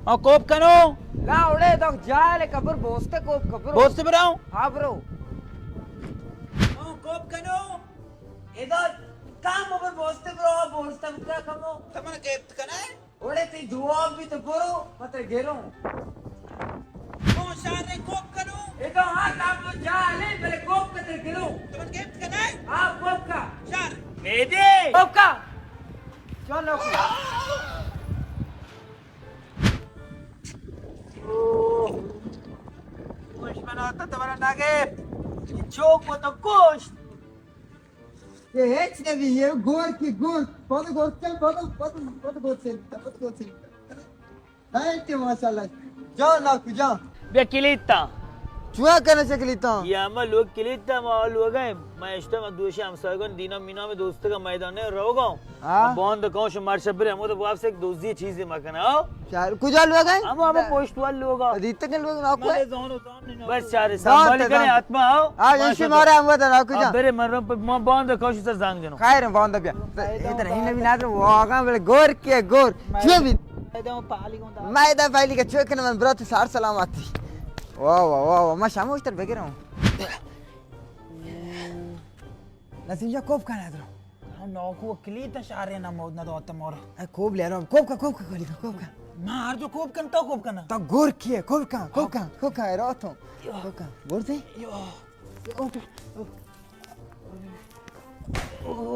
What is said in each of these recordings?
آ کوپ کنو؟ لا، اوڑے دو جال کبر بوستے کوپ کبر۔ بوستے براؤں؟ ہاں، برو۔ آ کوپ کنو؟ ادا کام بر بوستے برو، بوستے بکا کمو۔ تمن گپت کنائے؟ اوڑے تی جواب بھی تو برو، مت گرو۔ کون شار نے کوپ کنو؟ ادا ہاں کام جالے، بلے کوپ کتے گرو۔ تمن گپت کنائے؟ ہاں، کوپ کا۔ شار۔ میدے۔ کوپ کا۔ چون نوکو۔ گوش من آتا تو برا ناگے۔ چوک و تو گوشت۔ یہ ہیچ نبی، یہ گور کی گور۔ پد گور چل، پد، پد، پد گور چل، پد گور چل۔ ہائے تے ماشاءاللہ۔ جان ناکو جان۔ بیا کلیتا۔ چویا کنے چہ کلیتا؟ یا ما لوگ کلیتا، ما لوگ ہیں۔ ما اشتا ما دوشی ہمسایگان دینا مینا میں دوستگا میدان ہے روگا۔ ہاں۔ باند کاش مرش برے، ہمود واپس ایک دوزی چیزی مکن، ہاں؟ شہر کجا لوگ ہیں؟ ہم، ہم پوشت وال لوگ ہیں۔ دیتے کے لوگ نہ کوئی؟ میں زانو زان نہیں۔ بس شہر سنبھال کرے، آتما آؤ۔ ہاں، ایشی مارے ہم ودا نہ کجا۔ برے من رو، ما باند کاش سر زنگ جنو۔ خیر، باند بیا۔ ادھر ہی نبی نادر، واقعا بڑے گور کے گور۔ چیو بھی؟ میں دا پالی کا چوکن من برات سار سلامتی۔ واہ، واہ، واہ، واہ، ما شاموشتر بگرم۔ نسیم جان، کوپ کن ادرو۔ ہم نوکو کلیت شارے نہ مود نہ دوت مور۔ اے کوپ لے رو، کوپ کا، کوپ کا، کوپ کا، کوپ کا۔ ما ہر جو کوپ کن، تو کوپ کن۔ تو گور کیے، کوپ کا، کوپ کا، کوپ کا، رو تو۔ کوپ کا، گور دے۔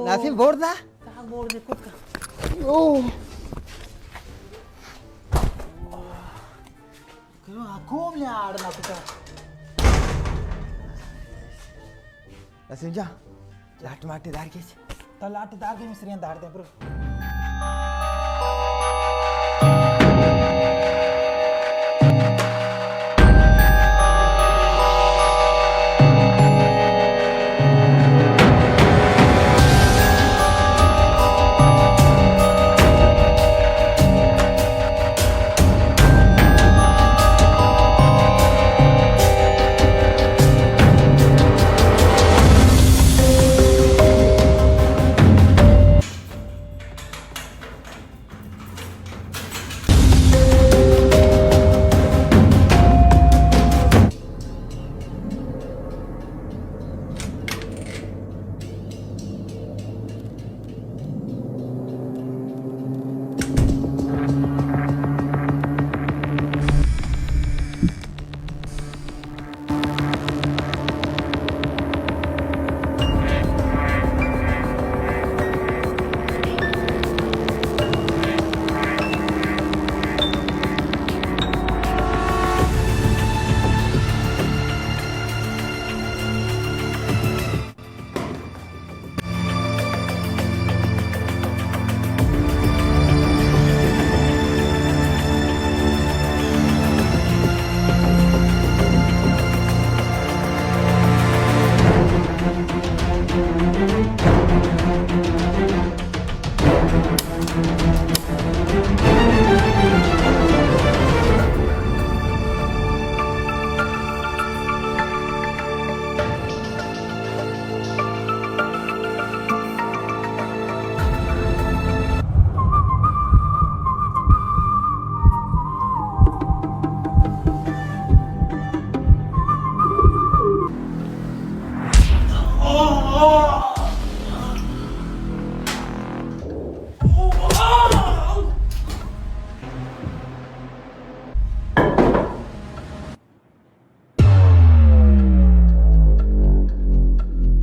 نسیم، بور دا۔ تا بور دے، کوپ کا۔ او۔ کرو، آ کوم نے آڑ نہ کتا۔ نسیم جان، لاٹ ماٹے دار کیچ۔ تا لاٹ دار کے مصریاں دار دے، برو۔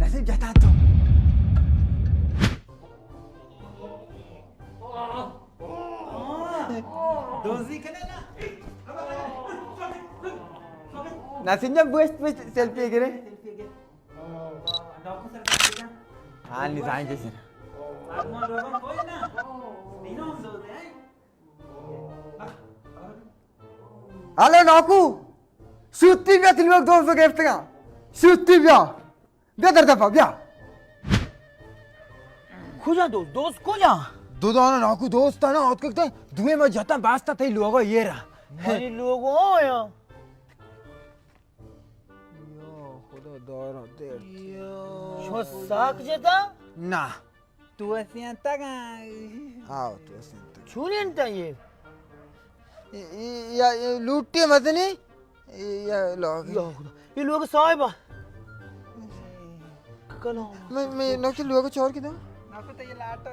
نسیم جتا تو۔ دوزی کنے نا۔ نسیم جان، بوشت، بوشت، سیلفی گرے۔ ہاں، نظام جیسے۔ ہلو ناکو، سوتی بیا، تئی لوگ دوست گرفتگاں۔ سوتی بیا۔ بیا در دپا، بیا۔ کجا دوست؟ دوست کجا؟ دو دانا ناکو دوست نا، آتکگ تے دوئیں ما جتا باستا تئی لوگا یہ را۔ منی لوگو آیا۔ یا خدا دارا دیر۔ شما ساک جتا؟ نا۔ تو اسینتگاں۔ آو، تو اسینتگ۔ چونیں تا یہ؟ یا لوٹی مزنی، یا لوگ۔ یا خدا، یہ لوگ صاحب۔ کلام۔ میں، میں نوکی لوگ چور کی دوں۔ نوکی تو یہ لاٹا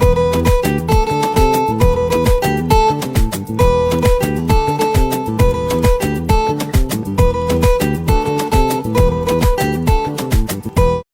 دو۔